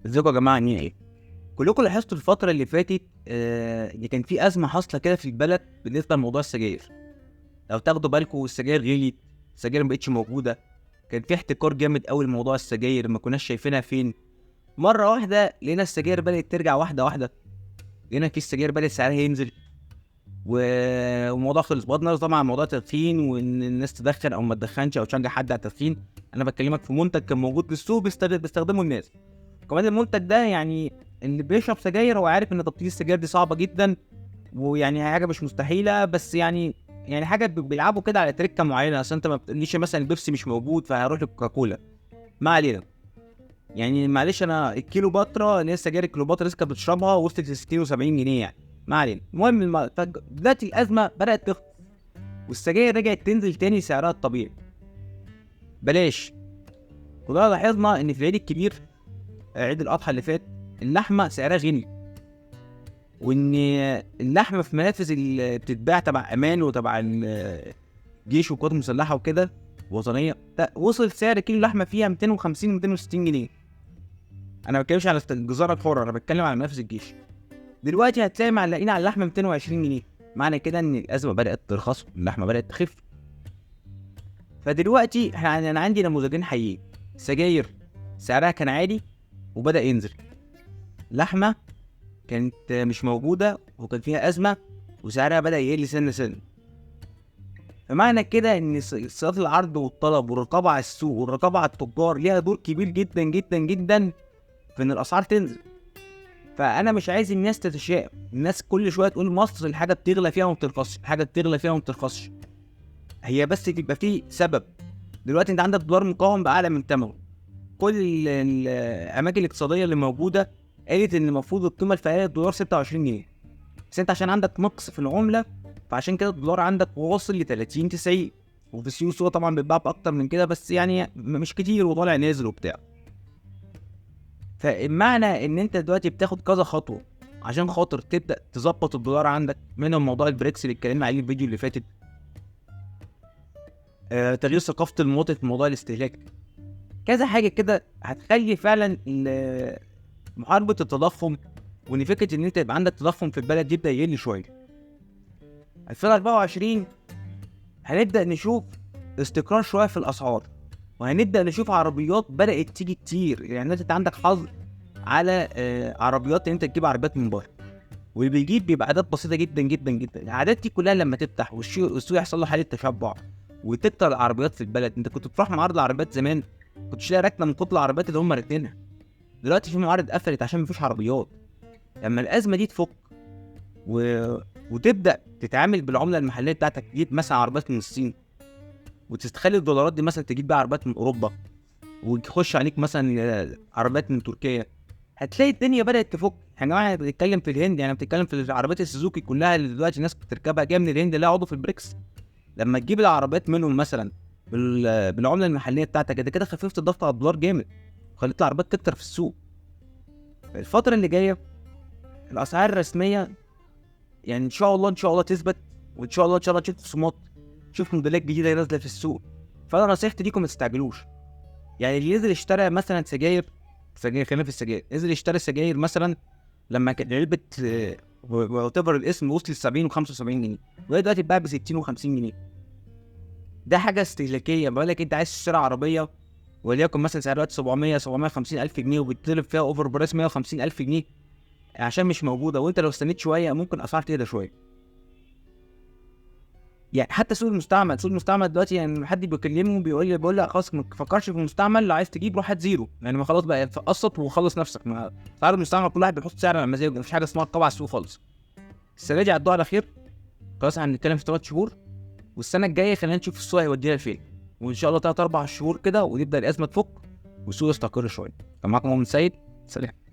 ازيكم يا جماعة، عاملين ايه؟ كلكم لاحظتوا الفترة اللي فاتت ان كان في ازمة حاصله كده في البلد بالنسبة لموضوع السجاير. لو تاخدوا بالكم السجاير غليت، السجاير ما بقتش موجودة، كان في احتكار جامد قوي لموضوع السجاير، ما كناش شايفينها فين. مرة واحدة لقينا السجاير بدات ترجع واحدة واحدة، لقينا في السجاير بدات سعرها ينزل والموضوع خلص. بغض النظر طبعا عن موضوع التدخين وان الناس تدخن او ما تدخنش او تشجع حد على التدخين، انا بكلمك في منتج كان موجود في السوق بيستخدمه الناس. كمان المنتج ده يعني اللي بيشرب سجاير هو عارف ان تبطيل السجاير دي صعبة جدا، ويعني حاجة مش مستحيلة، بس يعني حاجة بيلعبوا كده على تركه معينة. اصل انت ما بتقوليش مثلا البيبسي مش موجود فهروح للكوكاكولا، ما علينا. يعني معلش انا الكيلو بطره اللي هي السجاير الكيلو بطره لسه كانت بتشربها وصلت ل 60 و70 جنيه يعني، ما علينا. المهم دلوقتي الازمة بدات تخلص والسجاير رجعت تنزل تاني سعرها الطبيعي. بلاش، وده لاحظنا ان في العيد الكبير، عيد الاضحى اللي فات، اللحمة سعرها غلي، وان اللحمة في منافذ اللي بتتباع تبع امان وتبع الجيش والقوات المسلحة وكده وطنية، وصل سعر كيلو لحمه فيها 250 260 جنيه. انا ما بتكلمش على الجزاره الحرة، انا بتكلم على منافذ الجيش. دلوقتي هتلاقي معلقين على اللحمة 220 جنيه، معنى كده ان الازمة بدات ترخص واللحمة بدات تخف. فدلوقتي انا عندي نموذجين حقيقيين: سجاير سعرها كان عالي وبدا ينزل، لحمه كانت مش موجودة وكان فيها ازمة وسعرها بدا يقل سنة سنة. فمعنى كده ان سياسات العرض والطلب والرقابه على السوق والرقابه على التجار ليها دور كبير جدا جدا جدا في ان الاسعار تنزل. فانا مش عايز الناس تتشائم، الناس كل شوية تقول مصر الحاجة بتغلى فيها وما بترخصش، الحاجة بتغلى فيها وما بترخصش. هي بس بيبقى فيه سبب. دلوقتي انت عندك دولار مقاوم باعلى من ثمنه، كل الاماكن الاقتصادية اللي موجودة قالت ان المفروض القيمة الفعلية للدولار 26 جنيه، بس انت عشان عندك نقص في العملة فعشان كده الدولار عندك واصل ل 30 90، وفي السوق طبعا بيتباع باكتر من كده بس يعني مش كتير وطالع نازل وبتاع. فالمعنى ان انت دلوقتي بتاخد كذا خطوة عشان خاطر تبدا تظبط الدولار عندك، منهم موضوع البريكس اللي اتكلمنا عليه الفيديو اللي فاتت، تغيير ثقافة المواطن في موضوع الاستهلاك، كذا حاجة كده هتخلي فعلا محاربة التضخم، وان فكرة ان انت يبقى عندك تضخم في البلد يبدا يقل شوية. 2024 هنبدا نشوف استقرار شوية في الاسعار، وهنبدا نشوف عربيات بدات تيجي كتير. يعني انت عندك حظر على عربيات ان انت تجيب عربيات من بره، واللي بيجيب بيبقى اعداد بسيطة جدا جدا جدا. الاعداد دي كلها لما تفتح والسوق يحصل له حاله تشبع وتكتر العربيات في البلد. انت كنت بتروح معارض العربيات زمان كنتش لاقي ركنه من كتر العربيات اللي هم راكنينها، دلوقتي في معارض قفلت عشان مفيش عربيات. لما الازمة دي تفك وتبدا تتعامل بالعملة المحلية بتاعتك، تجيب مثلا عربيات من الصين وتستخلي الدولارات دي مثلا تجيب بيها عربيات من اوروبا، وتخش عليك مثلا عربيات من تركيا، هتلاقي الدنيا بدات تفك. يا جماعة احنا بنتكلم في الهند، يعني بنتكلم في العربيات السوزوكي كلها اللي دلوقتي الناس بتركبها جاية من الهند، لا عضو في البريكس. لما تجيب العربيات منهم مثلا بالعملة المحلية بتاعتك، كده كده خففت الضغط على الدولار جامد وخليت العربيات تكتر في السوق. الفترة اللي جاية الاسعار الرسمية يعني ان شاء الله ان شاء الله تثبت، وان شاء الله ان شاء الله تشوف خصومات، تشوف موديلات جديدة نازله في السوق. فانا نصيحتي ليكم ما تستعجلوش. يعني اللي نزل اشترى مثلا سجاير، خلينا في السجاير، نزل اشترى سجاير مثلا لما كانت علبة ويعتبر الاسم وصل ل 70 و75 جنيه، وهي دلوقتي اتباع ب 60 و50 جنيه. ده حاجة استهلاكية. بقول لك انت عايز تشتري عربية وليكن مثلا سعرها دلوقتي 700 750 الف جنيه، وبتطلب فيها over price 150 الف جنيه عشان مش موجودة، وانت لو استنيت شوية ممكن اسعار تهدى شوية. يعني حتى سوق المستعمل، سوق المستعمل دلوقتي يعني حد بيكلمه بيقول لي خلاص ما تفكرش في المستعمل، لو عايز تجيب روح هات زيرو، يعني ما خلاص بقى قسط وخلص نفسك. ما سعر المستعمل كل واحد بيحط سعر على مزاجه، مفيش حاجة اسمها رقابه على السوق خالص. السنة دي عدوها على خير، خلاص هنتكلم في 3 شهور، والسنة الجاية خلينا نشوف السوق هيودينا لفين، وان شاء الله 3 4 شهور كده ونبدا الازمة تفك والسوق يستقر شوية. كان معاكم مؤمن سيد، سلام.